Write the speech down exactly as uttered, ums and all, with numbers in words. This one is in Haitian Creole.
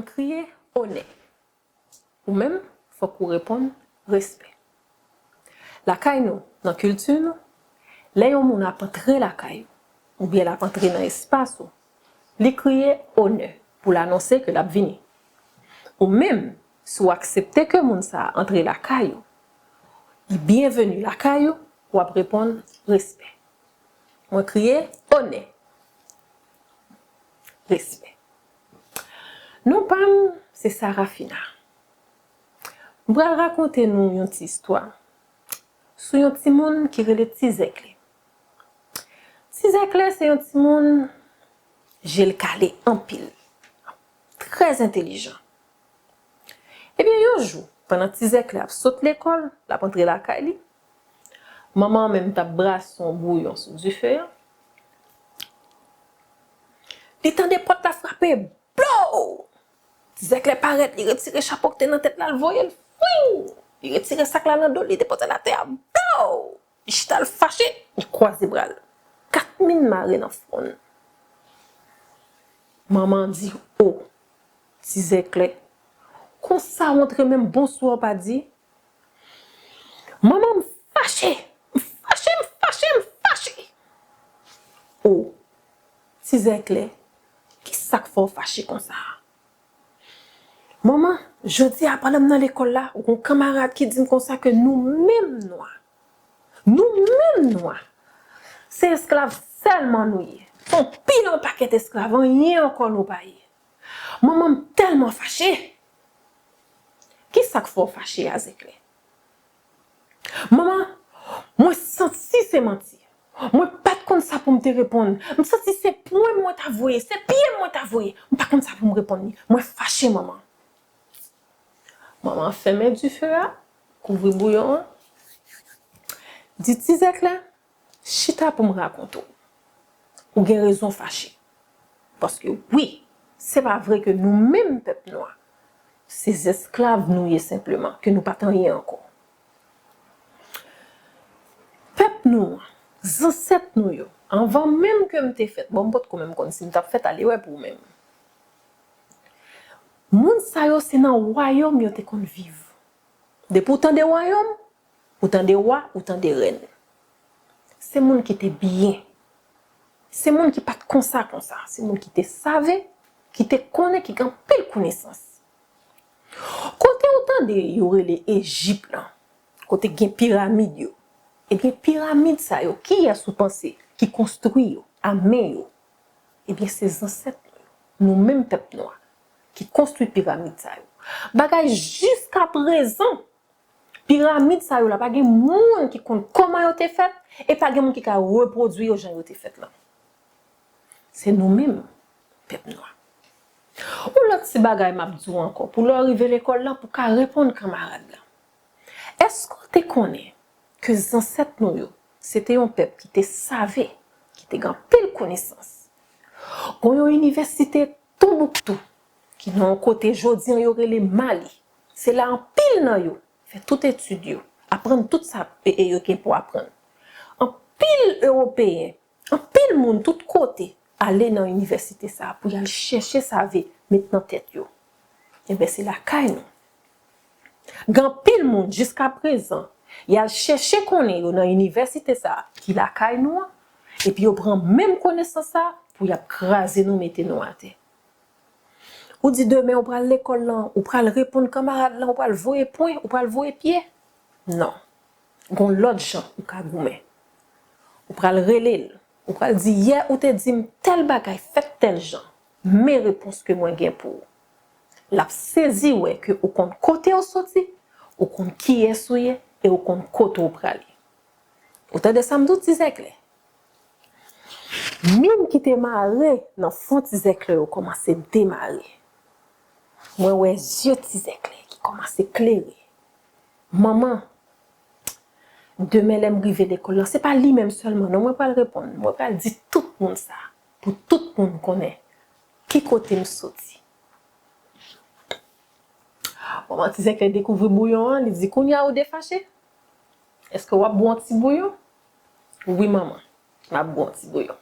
Mwen kriye, onè. Ou menm, fòk ou reponn, respè. Lakay nou, nan kilti nou, lè yon moun ap antre lakay ou, oubyen l ap antre nan espas ou, li kriye, onè, pou l anonse ke l ap vini. Ou menm, si w aksepte ke moun sa a antre lakay ou, li byenveni lakay ou, w ap reponn, respè. Mwen kriye, onè. Respè. Non pa m, se Sarafina. M pral rakonte nou yon ti istwa sou yon timoun ki rele Ti Zèklè. Ti Zèklè se yon timoun, je l kale anpil, trè entelijan. Ebyen, yon jou, pandan Ti Zèklè ap sot lekòl, l ap antre lakay li, manman an menm t ap brase yon bouyon sou dife a. Li tande pòt la frape, blow! Ti Zèklè parèt, li retire chapo k te nan tèt la, l voye l, fwiw! Li retire sak la nan do l, li depoze l atè a, blow! Li chita, l fache, li kwaze bra l. Kat min mare nan fwon l. Manman an di, o, Ti Zèklè, konsa w antre menm bonswa w pa di? Manman, m fache, m fache, m fache, m fache. O, Ti Zèklè, ki sa k fè w fache konsa a? Manman, jodi a pandan m nan lekòl la, yon kanmarad ki di m konsa ke nou menm nwa, nou menm nwa, se esklav sèlman nou ye. Se yon pil yon pakèt esklav, anyen ankò nou pa ye. Manman, m tèlman fache. Ki sa k fè w fache a, Zèklè? Manman, mwen santi se manti. Mwen pa t konn sa pou m te reponn. M santi se pwen mwen ta voye, se pye mwen ta voye. M pa konn sa pou m reponn li. Mwen fache, manman. Manman an fèmen dife a, kouvri bouyon an. Di, Ti Zèklè, chita pou m rakonte w. Ou gen rezon fache. Paske wi, se pa vre ke nou menm pèp nwa, se zesklav nou ye senpleman, ke nou pa t anyen ankò. Pèp nou an, zansèt nou yo, anvan menm ke m te fèt, bon, m potko menm konn si m t ap fèt, ale wè pou ou menm. Moun sa yo se nan wayòm yo te konn viv. Depi w tande wayòm, ou tande wa, ou tande rèn. Se moun ki te byen. Se moun ki pa t konsa konsa. Se moun ki te save, ki te konnen, ki gen anpil konesans. Kote w tande yo rele Ejip lan, kote gen piramid yo, ebyen, piramid sa yo, kiyès ou panse ki konstwi yo a men yo? Ebyen, se zansèt nou yo, nou menm pèp nwa, ki konstwi piramid sa yo. Bagay jiskaprezan, piramid sa yo la, pa gen moun ki konn kòman yo te fèt, e pa gen moun ki ka repwodui yo jan yo te fèt lan. Se nou menm, pèp nwa. Yon lòt ti bagay m ap di w ankò, pou lè w rive lekòl lan, pou w ka reponn kanmarad lan. Èske w te konnen ke zansèt nou yo, se te yon pèp ki te save, ki te gen anpil konesans? Gon yon inivèsite Tonbouktou, ki nan yon kote jodi an yo rele Mali. Se la anpil nan yo fè tout etid yo, aprann tout sa e, e yo gen pou aprann. Anpil Ewopeyen, anpil moun tout kote ale nan inivèsite sa a pou y al chèche save met nan tèt yo. Enben, se lakay nou. Gen anpil moun jiskaprezan, y al chèche konnen yo nan inivèsite sa a ki lakay nou an, epi yo pran menm konesans sa a pou y ap kraze nou, mete nou atè. Ou di demen ou pral lekòl lan, ou pral reponn kanmarad lan, ou pral voye pwen, ou pral voye pye? Non. Gon lòt jan ou ka goumen. Ou pral rele l, ou pral di, yè ou te di m tèl bagay fèt tèl jan, men repons ke mwen gen pou ou. L ap sezi wè ke ou konn kote w soti, ou konn kiyès ou ye, e ou konn kote w prale. Ou tande sa m di w, Ti Zèklè? Min ki te mare nan fwon Ti Zèklè yo kòmanse demare. Mwen wè zye Ti Zèklè ki kòmanse klere. Manman, demen lè m rive lekòl lan, se pa li menm sèlman non mwen pral reponn. Mwen pral di tout moun sa, pou tout moun konnen ki kote m soti. Manman Ti Zèklè dekouvri bouyon an, li di, kounye a ou defache? Èske w ap bwè yon ti bouyon? Wi, manman, m ap bwè yon ti bouyon.